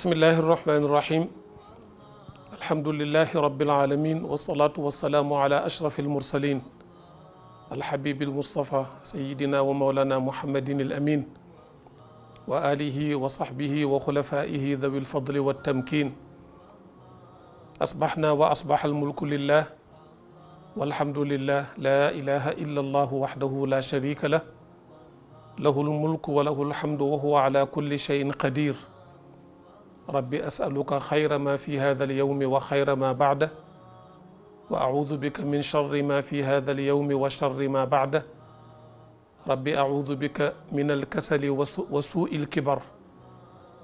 bismillahi irrahmani irrahim alhamdulilahi rabilalamin wasalaatu wasalaamu ala ashrafi almursalin alhabibi almustafa sayidina wa maulana muhammadin alamin wa alihi wa sahbihi wa xulafaihi dhawi alfadli waltamkin asbaxna wa asbaxa almulku lillah walhamdulillah la ilaha illa allahu waxdahu la sharika lah lahu almulku wa lahu alhamdu wa huwa ala kulli cheyin qadir rabbi asaluka xayra ma fi hada alyawmi wa xayra ma bacda wa acuudu bika min charri ma fi hada alyawmi wa charri ma bacda rabbi acuudu bika min alkasali wa suui alkibar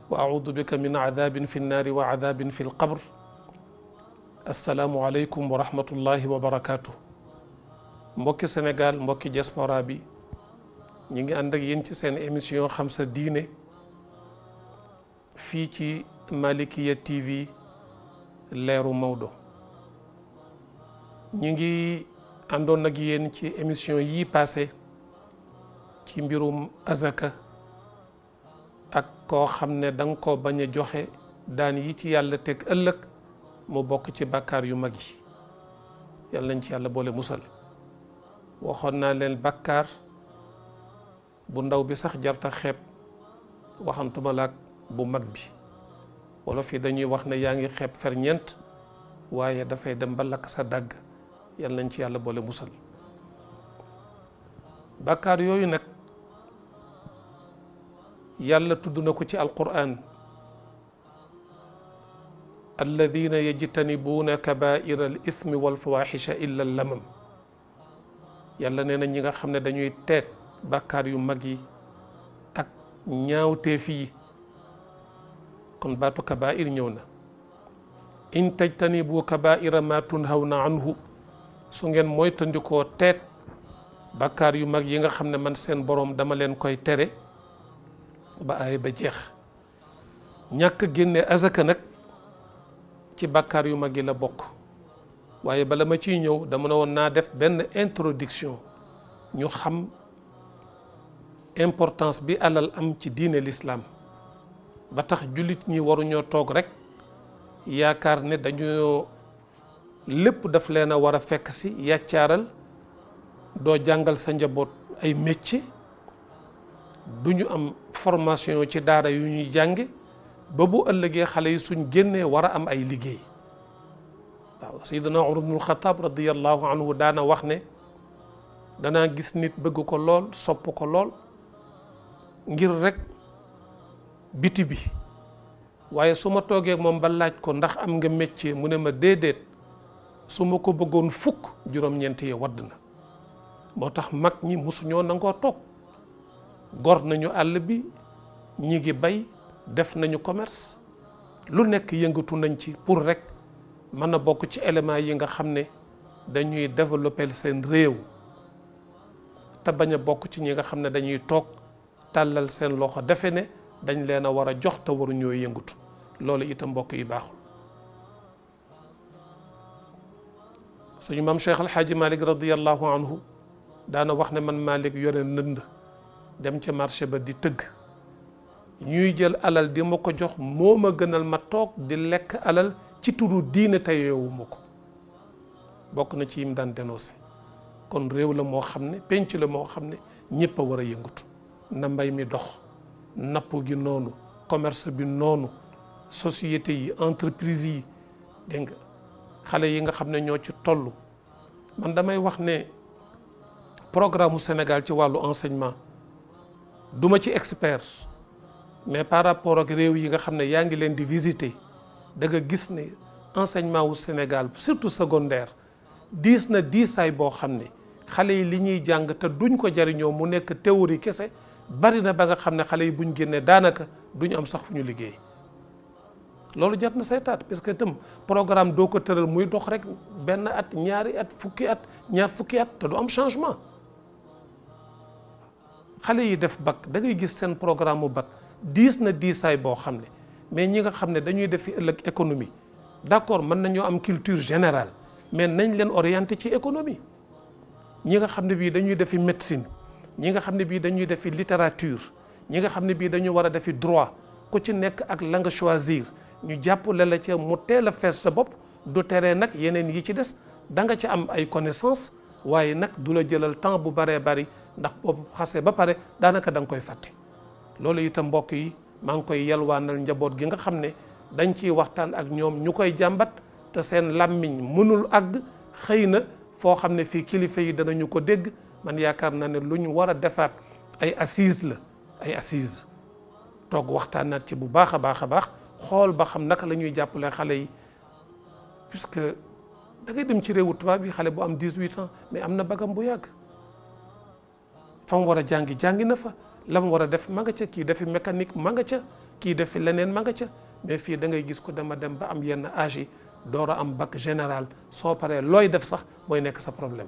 wa acuudu bika min cadaabin fi nnaari wa cadaabin fi lqabr. Assalaamu aleykum wa rahmatullahi wa barakaatu. mbokki Sénégal mbokki diaspora bi ñi ngi ànd ak yéen ci seen émission xam sa diine fii ci Malikiya TV leeru Maodo. ñi ngi àndoon ak yéen ci émission yii passé ci mbirum azaka ak koo xam ne da nga ko bañ a joxe daan yi ci yàlla teg ëllëg mu bokk ci bàkkaar yu mag yi yàlla nañ ci yàlla boole musal. waxoon naa leen bàkkaar bu ndaw bi sax jarta xeeb waxantuma laak bu mag bi wala fii dañuy wax ne yaa ngi xeeb ferñeent waaye dafay dem ba lakk sa dàgg yàlla nañ ci yàlla boole musal. bàkkaar yooyu nag yàlla tudd na ko ci alquran alladina yajtanibuuna kabaira al ithmi wal fawaxisha illa lamam. yàlla nee na ñi nga xam ne dañuy teet bàkkaar yu mag yi ak ñaawteef yi kon baatu kabair ñëw na. in tajtanibu kabaira ma tunhawna anhu su ngeen moytandikoo teet bàkkaar yu mag yi nga xam ne man seen boroom dama leen koy tere ba ay ba jeex. ñàkk génne azaka nag ci bàkkaar yu mag yi la bokk waaye bala ma ciy ñëw dama ne woon naa def benn introduction ñu xam importance bi alal am ci diine l'islam ba tax jullit ñi waruñoo toog rek yaakaar ne dañoo lépp daf leen a war a fekk si yàccaaral doo jàngal sa njaboot ay métier du ñu am formation ci daara yu ñuy jànge ba bu ëllëgee xale yi suñ génnee war a am ay liggéey. waaw Seydina Umar ibnul Xataab radiyallahu anhu daana wax ne danaa gis nit bëgg ko lool sopp ko lool ngir rek biti bi waaye su ma toogee moom ba laaj ko ndax am nga métier mu ne ma déedéet su ma ko bëggoon fukk juróom-ñeent yi wadd na. moo tax mag ñi mosuñoo nangoo toog gor nañu àll bi ñi ngi bay def nañu commerce lu nekk yëngatu nañ ci pour rek mën a bokk ci éléments yi nga xam ne dañuy développer seen réew te bañ a bokk ci ñi nga xam ne dañuy toog tàllal seen loxo defe ne dañ leen a war a jox te waru ñoo yëngatu loolu itam mbokk yi baaxul. suñu maam Cheikh El Hadji Malick radiyallahu anhu daana wax ne man Malick yore nënd dem ca marché ba di tëgg ñuy jël alal di ma ko jox moo ma gënal ma toog di lekk alal ci turu diine te yeewuma ko. bokk na ci yim daan dénoncé. kon réew la moo xam ne penc la moo xam ne ñëpp a war a yëngatu na mbay mi dox napp gi noonu commerce bi noonu société yi entreprise yi dégg nga xale yi nga xam ne ñoo ci toll. man damay wax ne programme mu Sénégal ci wàllu enseignement duma ci expert mais par rapport ak réew yi nga xam ne yaa ngi leen di visiter da nga gis ne enseignement wu Sénégal surtout secondaire diis na diisaay boo xam ne xale yi li ñuy jàng te duñ ko jariñoo mu nekk théorie kese bari na ba nga xam ne xale yi buñ génnee daanaka duñ am sax fu ñu liggéey. loolu jot na seetaat parce que itam programme doo ko tëral muy dox rek benn at ñaari at fukki at ñaar fukki at te du am changement. xale yi def bac da ngay gis seen programme mu bac diis na diisaay boo xam ne mais ñi nga xam ne dañuy def fi ëllëg économie d'accord mën nañoo am culture générale mais nañ leen orienté ci économie. ñi nga xam ne bii dañuy defi médecine ñi nga xam ne bii dañuy defi littérature ñi nga xam ne bii dañu war a defi droit ku ci nekk ak la nga choisir ñu jàppale la ca mu teel a fees sa bopp du teree nag yeneen yi ci des da nga ci am ay connaissance waaye nag du la jëlal temps bu baree bari ndax boobu xasee ba pare daanaka da nga koy fàtte. loolu itam mbokk yi maa ngi koy yalwaanal njaboot gi nga xam ne dañ ciy waxtaan ak ñoom ñu koy jàmbat te seen làmmiñ mënul àgg xëy na foo xam ne fii kilifa yi danañu ko dégg. man yaakaar naa ne lu ñu war a defaat ay assises la ay assises toog waxtaanaat ci bu baax a baax a baax xool ba xam naka la ñuy jàppale xale yi puisque da ngay dem ci réewu tubaab yi xale bu am 18 ans mais am na bagam bu yàgg fa mu war a jàngi na fa la mu war a def ma nga ca kii defi mécanique ma nga ca kii defi leneen ma nga ca mais fii da ngay gis ko dama dem ba am yenn âge yi door a am bac général soo paree looy def sax mooy nekk sa problème.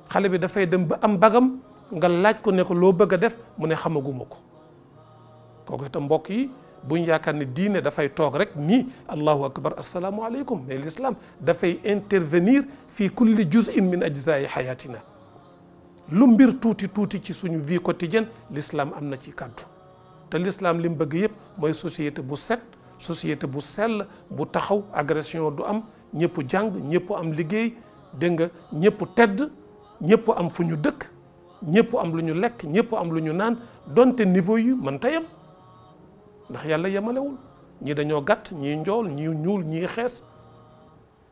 xale bi dafay dem ba am bagam nga laaj ko ne ko loo bëgg a def mu ne xamaguma ko kooku itam mbokk yi buñ yaakaar ne diine dafay toog rek nii allahu akbar assalaamu aleykum mais l'islam dafay intervenir fii kulli juz'in min ajzaa'i hayatina lu mbir tuuti tuuti ci suñu vie quotidienne l'islam am na ci kàddu te l'islam li mu bëgg yëpp mooy société bu set société bu sell bu taxaw agression du am ñëpp jàng ñëpp am liggéey dégg nga ñëpp tedd ñëpp am fu ñu dëkk ñëpp am lu ñu lekk ñëpp am lu ñu naan donte niveau yi mën ta yem ndax yàlla yemalewul ñii dañoo gàtt ñii njool ñii ñuul ñii xees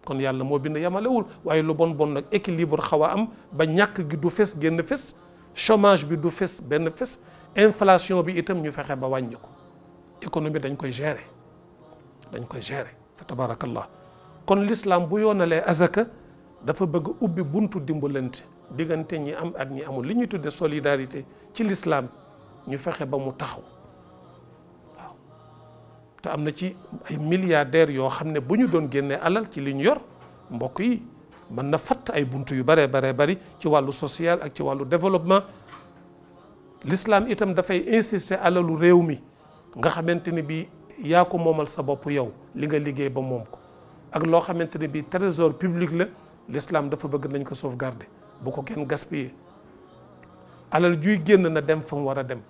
kon yàlla moo bind yemalewul waaye lu bon bon nag équilibre xaw a am ba ñàkk gi du fes génn fes chômage bi du fes benn fes inflation bi itam ñu fexe ba wàññi ko économie dañ koy gérer fa tabarakallah kon l'islam bu yoonalee azaka dafa bëgg ubbi buntu dimbalante diggante ñi am ak ñi amul li ñuy tudde solidarité ci l'islam ñu fexe ba mu taxaw waaw te am na ci ay milliardaires yoo xam ne bu ñu doon génnee alal ci li ñu yor mbokk yi mën na fatt ay buntu yu baree bari ci wàllu social ak ci wàllu développement. l'islam itam dafay insister alalu réew mi nga xamante ne bii yaa ko moomal sa bopp yow li nga liggéey ba moom ko ak loo xamante ne bii trésor public la l'islam dafa bëgg nañ ko sauvegarder bu ko kenn gaspiller alal juy génn na dem fa mu war a dem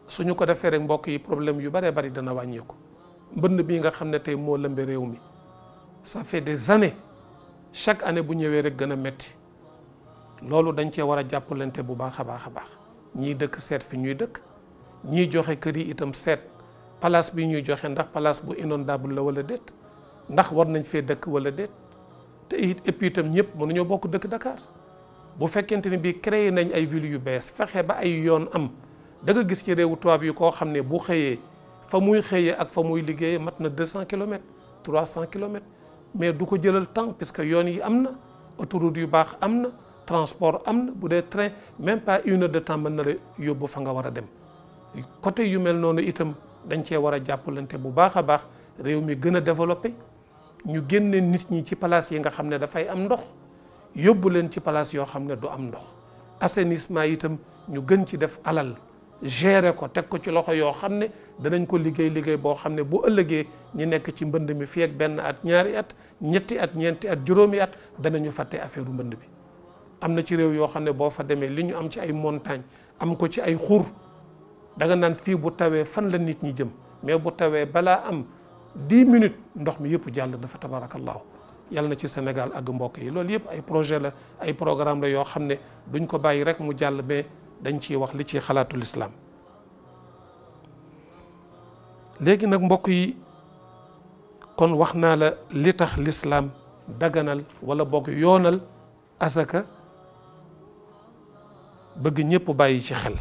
suñu ko defee rek mbokk yi problème yu baree bari dana wàññeeku. mbënn bii nga xam ne tey moo lëmbe réew mi ça fait des années chaque année bu ñëwee rek gën a metti loolu dañ cee war a jàppalante bu baax a baax ñii dëkk seet fi ñuy dëkk ñii joxe kër yi itam seet place bi ñuy joxe ndax place bu inondable la wala déet ndax war nañ fee dëkk wala déet te et puis itam ñëpp mënuñoo bokk dëkk Dakar bu fekkente ni bii créé nañ ay villes yu bees fexe ba ay yoon am da nga gis ci réewu tubaab yi koo xam ne bu xëyee fa muy xëyee ak fa muy liggéeyee mat na 200 kilomètres 300 kilomètres mais du ko jëlal temps puisque yoon yi am na autoroute yu baax am na transport am na bu dee train même pas 1 heure de temps mën na la yóbbu fa nga war a dem côté yu mel noonu itam dañ cee war a jàppalante bu baax a baax réew mi gën a développé ñu génne nit ñi ci place yi nga xam ne dafay am ndox yóbbu leen ci place yoo xam ne du am ndox assainissement itam ñu gën ci def alal gérer ko teg ko ci loxo yoo xam ne danañ ko liggéey boo xam ne bu ëllëgee ñi nekk ci mbënd mi fii ak benn at ñaari at ñetti at ñeenti at juróomi at danañu fàtte affaire u mbënd bi. am na ci réew yoo xam ne boo fa demee li ñu am ci ay montagne am ko ci ay xur da nga naan fii bu tawee fan la nit ñi jëm mais bu tawee balaa am 10 minutes ndox mi yëpp jàll dafa tabarakallahu yàlla na ci Sénégal ak mbokk yi loolu yëpp ay projet la ay programme la yoo xam ne duñ ko bàyyi rek mu jàll mais dañ ciy wax li ci xalaatu lislaam léegi nag mbokk yi kon wax naa la li tax lislaam daganal wala bokk yoonal asaka bëgg ñëpp bàyyi ci xel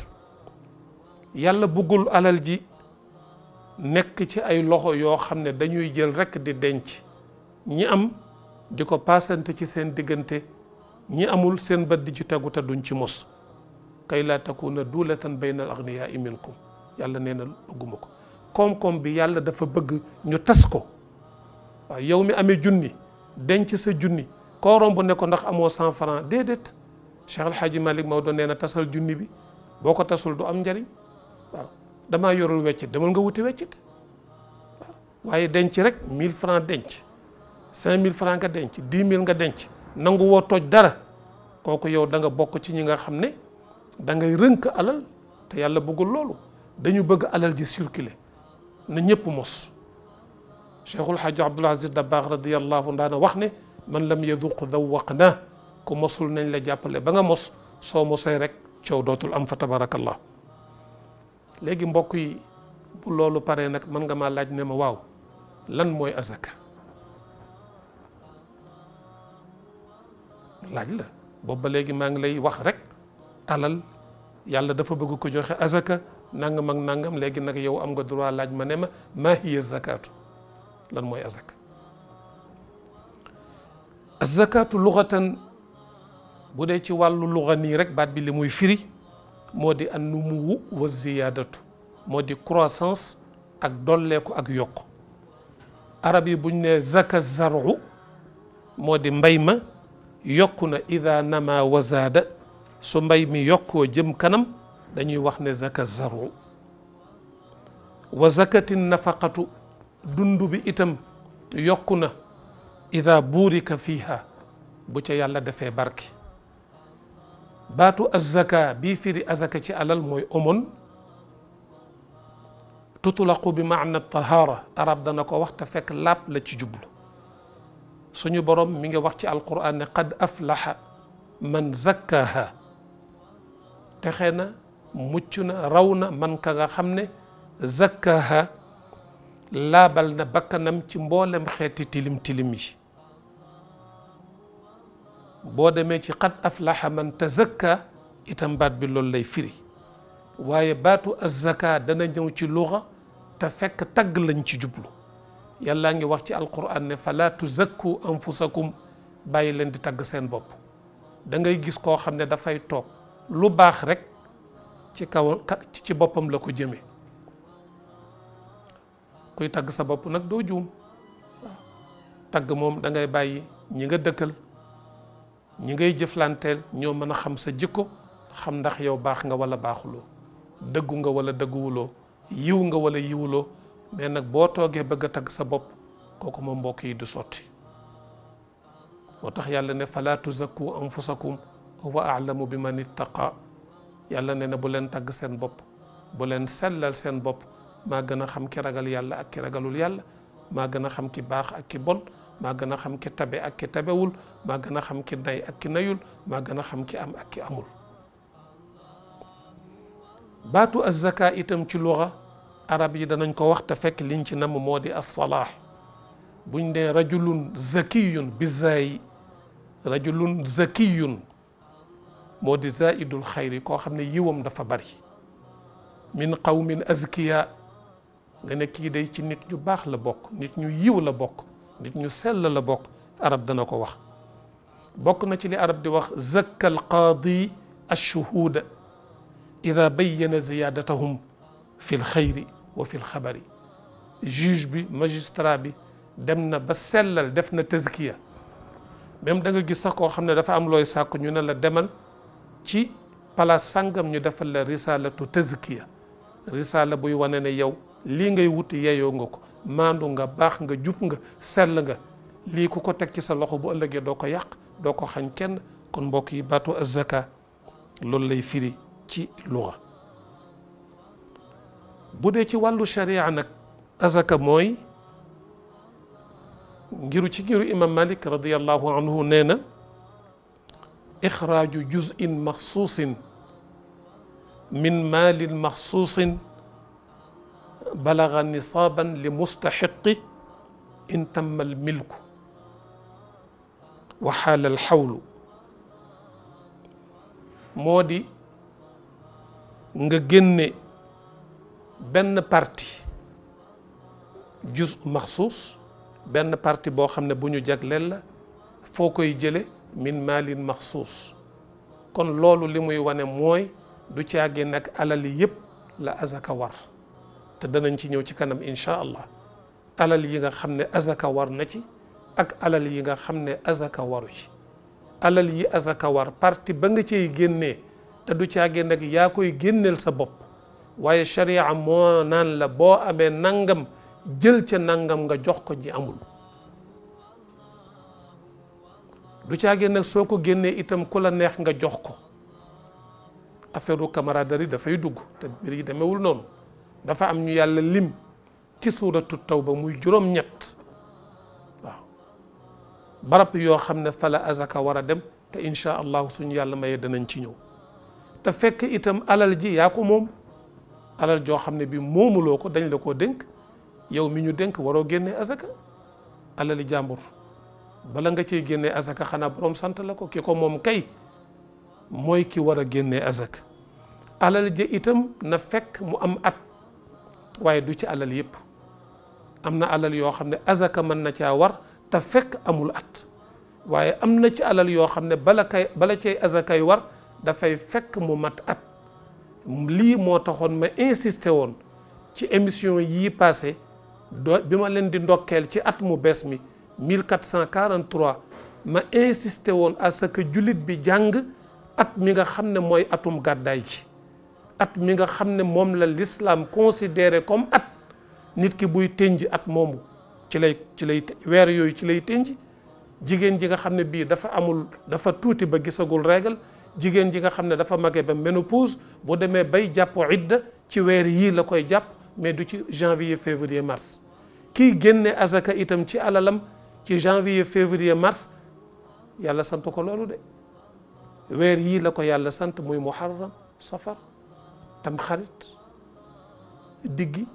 yàlla bëggul alal ji nekk ci ay loxo yoo xam ne dañuy jël rekk di denc ñi am di ko paasante ci seen diggante ñi amul seen bët di ci tegu te duñ ci mos kay laa takuna duulatan bayna al agniyaai minkum yàlla nee na bëgguma ko koom-koom bi yàlla dafa bëgg ñu tas ko waaw yow mi amee junni denc sa junni koo romb ne ko ndax amoo 100 francs déedéet Cheikh El Hadji Malick Maodo nee na tasal junni bi boo ko tasul du am njariñ waaw damaa yorul weccit demal nga wuti weccit waaw waaye denc rek 1000 francs denc 5000 francs nga denc 10 000 nga denc nangu woo toj dara kooku yow da nga bokk ci ñi nga xam ne da ngay rënk alal te yàlla bëggul loolu dañu bëgg alal ji circuler na ñëpp mos Cheikhul Hadj Abdoul Aziz Dabakh radiyallahu daana wax ne man lam yaduq dawwaqna ku mosul nañ la jàppale ba nga mos soo mosee rek coow dootul am fa tabarakallah léegi mbokk yi bu loolu paree nag mën nga maa laaj ne ma waaw lan mooy azaka laaj la boobu ba léegi maa ngi lay wax rek talal yàlla dafa bëgg ko joxe azaka nangam ak nangam léegi nag yow am nga droit laaj ma ne ma maa hiya zakatu lan mooy azaka azakatu lughatan bu dee ci wàllu lugha nii rek baat bi li muy firi moo di an numuwu wa ziyaadatu moo di croissance ak dolleeku ak yokk arab yi buñ ne zaka zaru moo di mbay ma yokku na ida nama wa zaada su mbay mi yokkoo jëm kanam dañuy wax ne zaka zaru wa zakati nafaqatu dund bi itam yokku na ida buurika fiiha bu ca yàlla defee barke baatu azaka bii firi azaka ci alal mooy omon tutlaqu bi maana tahara arab dana ko wax te fekk laab la ci jublu suñu borom mi ngi wax ci alquran ne qad aflaha man zakkaha texe na mucc na raw na man ka nga xam ne zakkaha laabal na bakkanam ci mboolem xeeti tilim tilim yi boo demee ci qad aflaha man tazakka itam baat bi loolu lay firi waaye baatu azzaka dana ñëw ci luga te fekk tagg lañ ci jublu yàllaa ngi wax ci alquran ne fala tuzakku anfusakum bàyyi leen di tagg seen bopp da ngay gis koo xam ne dafay toog lu baax rek ci kaw ci boppam la ko jëmee kuy tagg sa bopp nag doo juum waaw tagg moom da ngay bàyyi ñi nga dëkkal ñi ngay jëflanteel ñoo mën a xam sa jikko xam ndax yow baax nga wala baaxuloo dëggu nga wala dëgguwuloo yiw nga wala yiwuloo mais nag boo toogee bëgg a tagg sa bopp kooku moom mbokk yi du sotti moo tax yàlla ne fala tuzakku anfusakum huwa a'lamu bi man ittaqa yàlla ne na bu leen tagg seen bopp bu leen sellal seen bopp maa gën a xam ki ragal yàlla ak ki ragalul yàlla maa gën a xam ki baax ak ki bon maa gën a xam ki tabe ak ki tabewul maa gën a xam ki nay ak ki nayul maa gën a xam ki am ak ki amul baatu azzaka itam ci luga arab yi danañ ko wax te fekk liñ ci nam moo di as-salaah buñ ne rajulun zakiyun bi zaayi rajulun zakiyun moo di zaidul xayri koo xam ne yiwam dafa bari min qawmin azkiya nga ne kii day ci nit ñu baax la bokk nit ñu yiw la bokk nit ñu sell la bokk arab dana ko wax bokk na ci li arab di wax zakka alqaadi alshuhuuda ida bayyana ziyadatahum fi lxayri wa fi lxabari juge bi magistrat bi dem na ba sellal def na tazkiya même da nga gis sax koo xam ne dafa am looy sàkk ñu ne la demal ci place sàngam ñu defal la risalatu tazkiya risala buy wane ne yow lii ngay wuti yeyoo nga ko maandu nga baax nga jub nga sell nga lii ku ko teg ci sa loxo bu ëllëgee doo ko yàq doo ko xañ kenn kon mbokk yi baatu azaka loolu lay firi ci luga bu dee ci wàllu sharia nag azaka mooy ngiru imam malik radiyallahu anhu nee na ixraaju juz'in maxsuusin min maalin maxsuusin balaga nisaaban li mustaxiqi in tamma al milku wa xaala al xawlu moo di nga génne benn parti juz maxsuus benn parti boo xam ne bu ñu jagleel la foo koy jële min maalin maxsuus kon loolu li muy wane mooy du caagee nag alal yëpp la azaka war te danañ ci ñëw ci kanam incha allah alal yi nga xam ne azaka war na ci ak alal yi nga xam ne azaka waru ci alal yi azaka war parti ba nga cay génnee te du caagee nag yaa koy génneel sa bopp waaye sharia moo naan la boo amee nangam jël ca nangam nga jox ko ji amul du caagee nag soo ko génnee itam ku la neex nga jox ko affaire camaraderie dafay dugg te mbir yi demewul noonu dafa am ñu yàlla lim ci suuratu tawba muy juróom-ñett waaw barab yoo xam ne fa la azaka war a dem te incha allahu suñu yàlla mayee danañ ci ñëw te fekk itam alal ji yaa ko moom alal joo xam ne bi moomuloo ko dañ la koo dénk yow mi ñu dénk waroo génnee azaka alali jàmbur bala nga cey génnee azaka xanaa borom sant la ko ki ko moom kay mooy ki war a génnee azaka alal ji itam na fekk mu am at waaye du ci alal yëpp am na alal yoo xam ne azaka mën na caa war te fekk amul at waaye am na ci alal yoo xam ne bala cay azakay war dafay fekk mu mat at lii moo taxoon ma insisté woon ci émission yii passé bi ma leen di ndokkeel ci at mu bees mi 1443 ma insisté woon à ce que jullit bi jàng at mi nga xam ne mooy atum gàddaay gi at mi nga xam ne moom la l'islam considéré comme at nit ki buy tënj at moomu ci lay weer yooyu ci lay tënj jigéen ji nga xam ne bii dafa tuuti ba gisagul règle jigéen ji nga xam ne dafa mage ba ménopause bu demee bay jàpp idda ci weer yii la koy jàpp mais du ci janvier février mars kii génne azaka itam ci alalam ci janvier février mars yàlla sant ko loolu de weer yii la ko yàlla sant muy muharram safar tam xarit diggi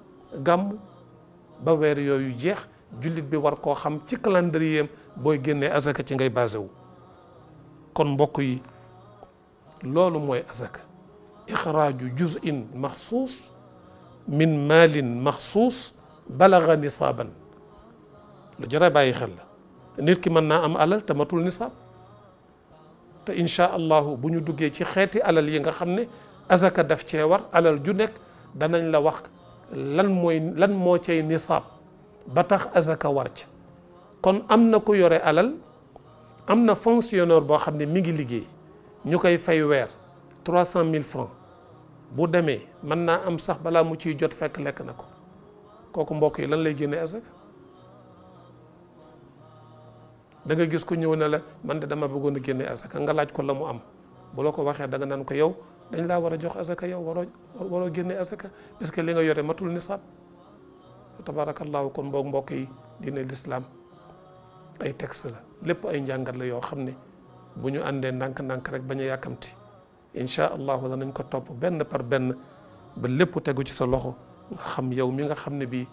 gàmm ba weer yooyu jeex jullit bi war koo xam ci calendrier booy génnee azaka ci ngay basé wu kon mbokk yi loolu mooy azaka ixraaju juz'in maxsuus min maalin maxsuus balaga nisaaban lu jar a bàyyi xel la nit ki mën naa am alal te matul nisaab te incha allahu bu ñu duggee ci xeeti alal yi nga xam ne azaka daf cee war alal ju nekk danañ la wax lan moo cay nisaab ba tax azaka war ca kon am na ku yore alal am na fonctionnaire boo xam ne mi ngi liggéey ñu koy fay weer 300 000 francs bu demee mën naa am sax balaa mu ciy jot fekk lekk na ko kooku mbokk yi lan lay génne azaka da nga gis ku ñëw ne la man de dama bëggoon a génne azaka nga laaj ko la mu am bu la ko waxee da nga naan ko yow dañ laa war a jox azaka yow waroo génne azaka parce que li nga yore matul nisaab tabarakallahu kon mbokk yi diine l'islam ay texte la lépp ay njàngat la yoo xam ne bu ñu àndee ndànk-ndànk rek bañ a yàkkamti incha allahu danañ ko topp benn par benn ba lépp tegu ci sa loxo nga xam yow mi nga xam ne bii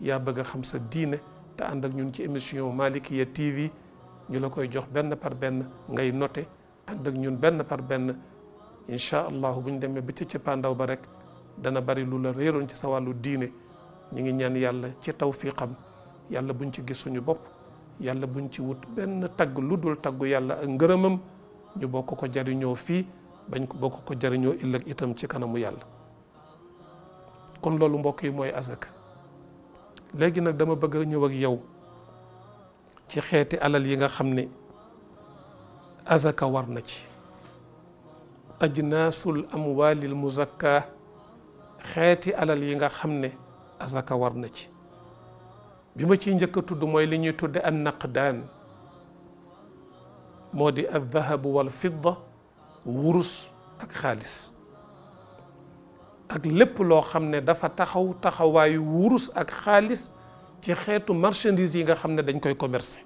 yaa bëgg a xam sa diine te ànd ak ñun ci émission Malikiya TV ñu la koy jox benn par benn ngay noté ànd ak ñun benn par benn incha allahu bu ñu demee ba ci pandaw ba rek dana bari lu la réeroon ci sa wàllu diine ñu ngi ñaan yàlla ci tawfiqam yàlla buñ ci gis suñu bopp yàlla buñ ci wut benn tagg lu dul taggu yàlla ak ngërëmam ñu bokk ko jariñoo fii bañ ko bokk ko jariñoo ëllëg itam ci kanamu yàlla kon loolu mbokk yi mooy azaka léegi nag dama bëgg a ñëw ak yow ci xeeti alal yi nga xam ne azaka war na ci ajnaasul amwaalil muzakka xeeti alal yi nga xam ne azaka war na ci bi ma ciy njëkk a tudd mooy li ñuy tudde an naqdaan moo di al dahabu wal fidda wurus ak xaalis ak lépp loo xam ne dafa taxawaayu wurus ak xaalis ci xeetu marchandise yi nga xam ne dañ koy commercer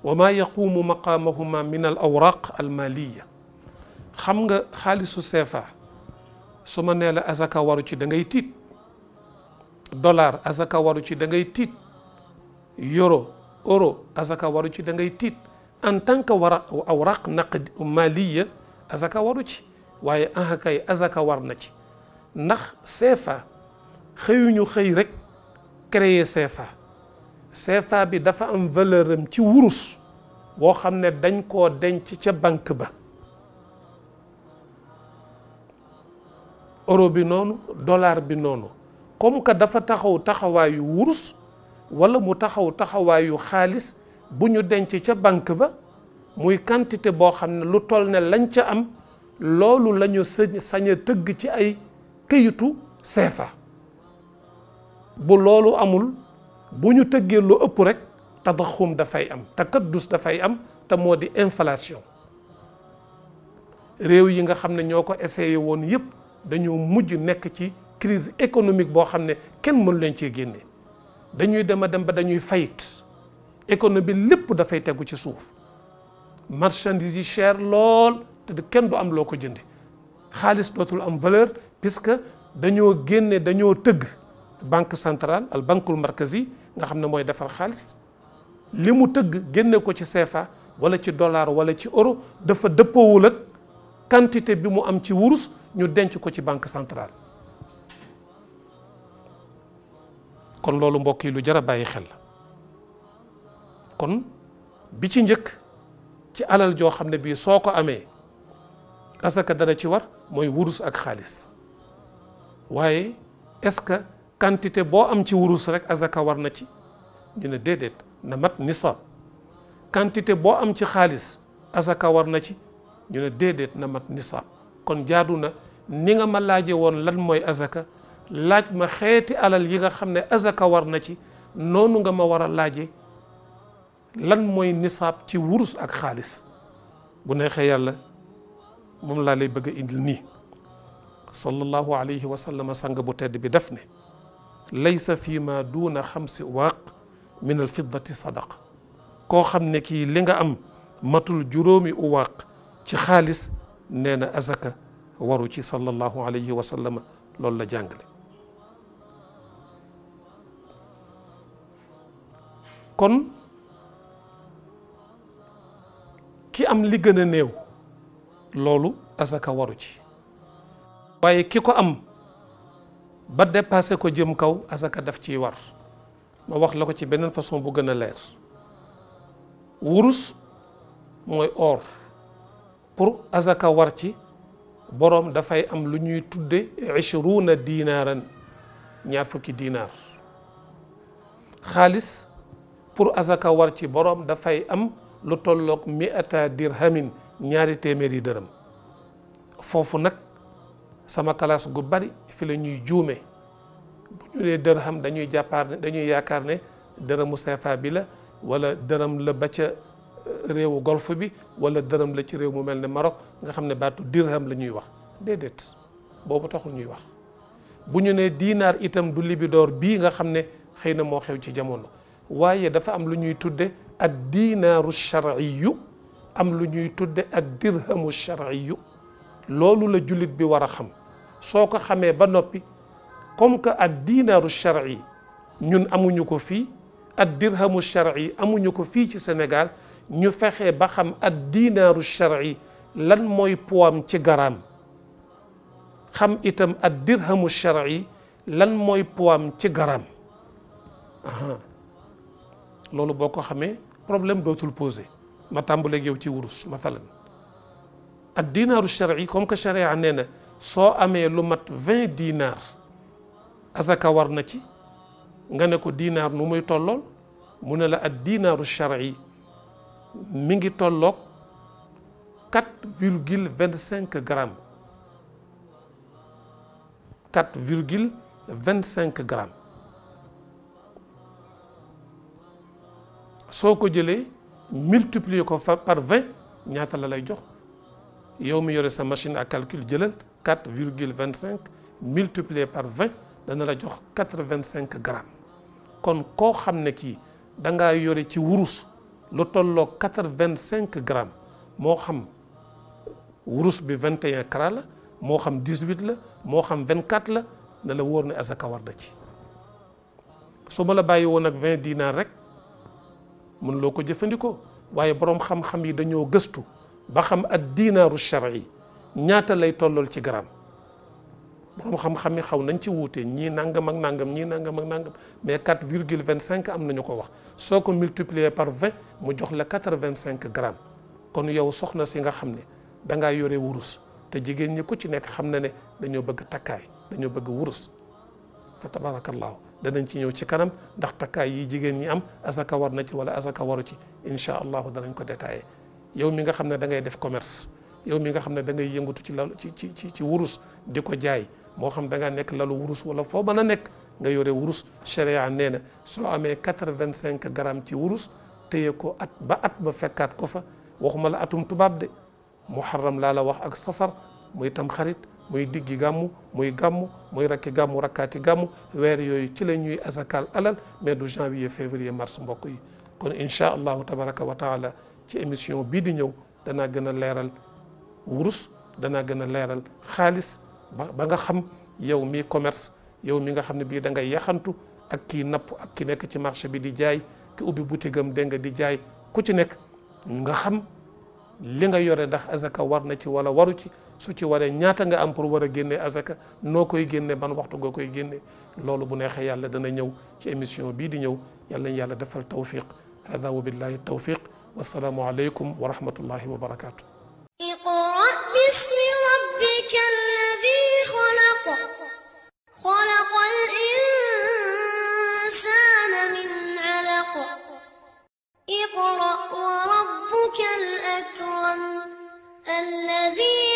wa ma yaqumu maqaamahuma min al awraq al maliya xam nga xaalisu CFA su ma nee la azaka waru ci da ngay tiit dollar azaka waru ci da ngay tiit euro azaka waru ci da ngay tiit en tant que awraq naqd maliya azaka waru ci waaye kay azaka war na ci ndax CFA xëyuñu xëy rek créer CFA bi dafa am valeur am ci wurus boo xam ne dañ koo denc ca banque ba euro bi noonu dollar bi noonu comme que dafa taxawaayu wurus wala mu taxawaayu xaalis bu ñu denc ca banque ba muy quantité boo xam ne lu toll ne lañ ca am loolu la ñu sañ a tëgg ci ay këyitu CFA bu loolu amul bu ñu tëggee lu ëpp rek tadaxum dafay am takaddus dafay am te moo di inflation réew yi nga xam ne ñoo ko essayé woon yëpp dañoo mujj nekk ci crise économique boo xam ne kenn mënu leen cee génne dañuy dem a dem ba dañuy fayit économie lépp dafay tegu ci suuf marchandise yi cher lool te kenn du am loo ko jënde xaalis dootul am valeur puisque dañoo génne dañoo tëgg banque centrale al bankul markazi nga xam ne mooy defar xaalis li mu tëgg génne ko ci CFA wala ci dollar wala ci euro dafa dëppoowul ak quantité bi mu am ci wurus ñu denc ko ci banque centrale kon loolu mbokk yi lu jar a bàyyi xel la kon bi ci njëkk ci alal joo xam ne bii soo ko amee asaka dana ci war mooy wurus ak xaalis waaye est-ce que quantité boo am ci wurus rek asaka war na ci ñu ne déedéet na mat nisaab quantité boo am ci xaalis asaka war na ci ñu ne déedéet na mat nisaab kon jaadu na ni nga ma laaje woon lan mooy asaka laaj ma xeeti alal yi nga xam ne asaka war na ci noonu nga ma war a laaje lan mooy nisaab ci wurus ak xaalis bu neexee yàlla moom laa lay bëgg a indil nii sallallahu alayhi wa sallam sang bu tedd bi def ne laysa fi ma duuna xamsi uwaaq min al fiddati sadaqa koo xam ne kii li nga am matul juróomi uwaaq ci xaalis nee na azaka waru ci sallallahu alayhi wa sallam loolu la jàngale kon ki am li gën a néew loolu azaka waru ci waaye ki ko am ba dépassé ko jëm kaw azaka daf ciy war ma wax la ko ci beneen façon bu gën a leer wurus mooy or pour azaka war ci boroom dafay am lu ñuy tudde 20 dinaaran ñaar fukki dinaar xaalis pour azaka war ci boroom dafay am lu tolloog 100 dirhamin ñaari téeméeri dërëm foofu nag sama classe gu bari fi la ñuy juume bu ñu nee dërham dañuy jàppaar ne dañuy yaakaar ne dërëmu CFA bi la wala dërëm la ba ca réewu golfe bi wala dërëm la ci réew mu mel ne Maroc nga xam ne baatu dirham la ñuy wax déedéet boobu taxul ñuy wax bu ñu nee dinaar itam du libidoor bii nga xam ne xëy na moo xew ci jamono waaye dafa am lu ñuy tudde ad dinaaru shar'iyu am lu ñuy tudde ad dirhamu shar'iyu loolu la jullit bi war a xam soo ko xamee ba noppi comme que ad dinaaru shar'i ñun amuñu ko fii ad dirhamu shar'i amuñu ko fii ci Sénégal ñu fexe ba xam ad dinaaru shar'i lan mooy poids ci garaam xam itam ad dirhamu shar'i lan mooy poids ci garaam loolu boo ko xamee problème dootul posé ma tàmbaleeg yow ci wurus mathalan ad dinaaru shar'i comme que sharia nee na soo amee lu mat 20 dinaar azaka war na ci nga ne ko dinaar nu muy tollool mu ne la ad dinaaru shar'i mi ngi tolloog 4,25 grammes 4,25 grammes soo ko jëlee multiplier ko par 20 ñaata la lay jox yow mi yore sa machine à calcul jëlal 4,25 multiplié par 20 dana la jox 85 grammes kon koo xam ne kii da ngaa yore ci wurus lu tolloo 85 grammes moo xam wurus bi 21 carats la moo xam 18 la moo xam 24 la na la wóor ne azaka war na ci su ma la bàyyi woon ak 20 dinaar rek mën loo ko jëfandikoo waaye boroom xam-xam yi dañoo gëstu ba xam ad dinaaru shar'i ñaata lay tollool ci gramme boroom xam-xam yi xaw nañ ci wuute ñii nangam ak nangam ñii nangam ak nangam mais 4,25 am nañu ko wax soo ko multiplier par 20 mu jox la 85 grammes kon yow soxna si nga xam ne da ngaa yore wurus te jigéen ñi ku ci nekk xam na ne dañoo bëgg takkaay dañoo bëgg wurus fa tabarakallahu danañ ci ñëw ci kanam ndax takkaay yi jigéen ñi am azaka war na ci wala azaka waru ci incha allahu danañ ko détaillé yow mi nga xam ne da ngay def commerce yow mi nga xam ne da ngay yëngatu ci lalu ci wurus di ko jaay moo xam da ngaa nekk lalu wurus wala foo mën a nekk nga yore wurus sharia nee na soo amee 85 grammes ci wurus téye ko at ba fekkaat ko fa waxuma la atum tubaab de muharram laa la wax ak safar muy tam xarit muy diggi gàmmu muy gàmmu muy rakki gàmmu rakkaati gàmmu weer yooyu ci la ñuy asakal alal mais du janvier février mars mbokk yi. kon incha allahu tabaraka wa taala ci émission bii di ñëw danaa gën a leeral wurus danaa gën a leeral xaalis ba nga xam yow mi commerce yow mi nga xam ne bii da ngay yaxantu ak kii napp ak ki nekk ci marché bi di jaay ki ubbi boutique am dégg nga di jaay ku ci nekk nga xam li nga yore ndax azaka war na ci wala waru ci su ci waree ñaata nga am pour war a génnee azaka noo koy génnee ban waxtu nga koy génnee loolu bu neexee yàlla dana ñëw ci émission bii di ñëw yàlla ñu yàlla defal tawfiq hada wa billahi tawfiq wassalaamu aleykum wa rahmatullahi wa barakatuh. اقرأ باسم ربك الذي خلق خلق الإنسان من علق اقرأ وربك الأكرم الذي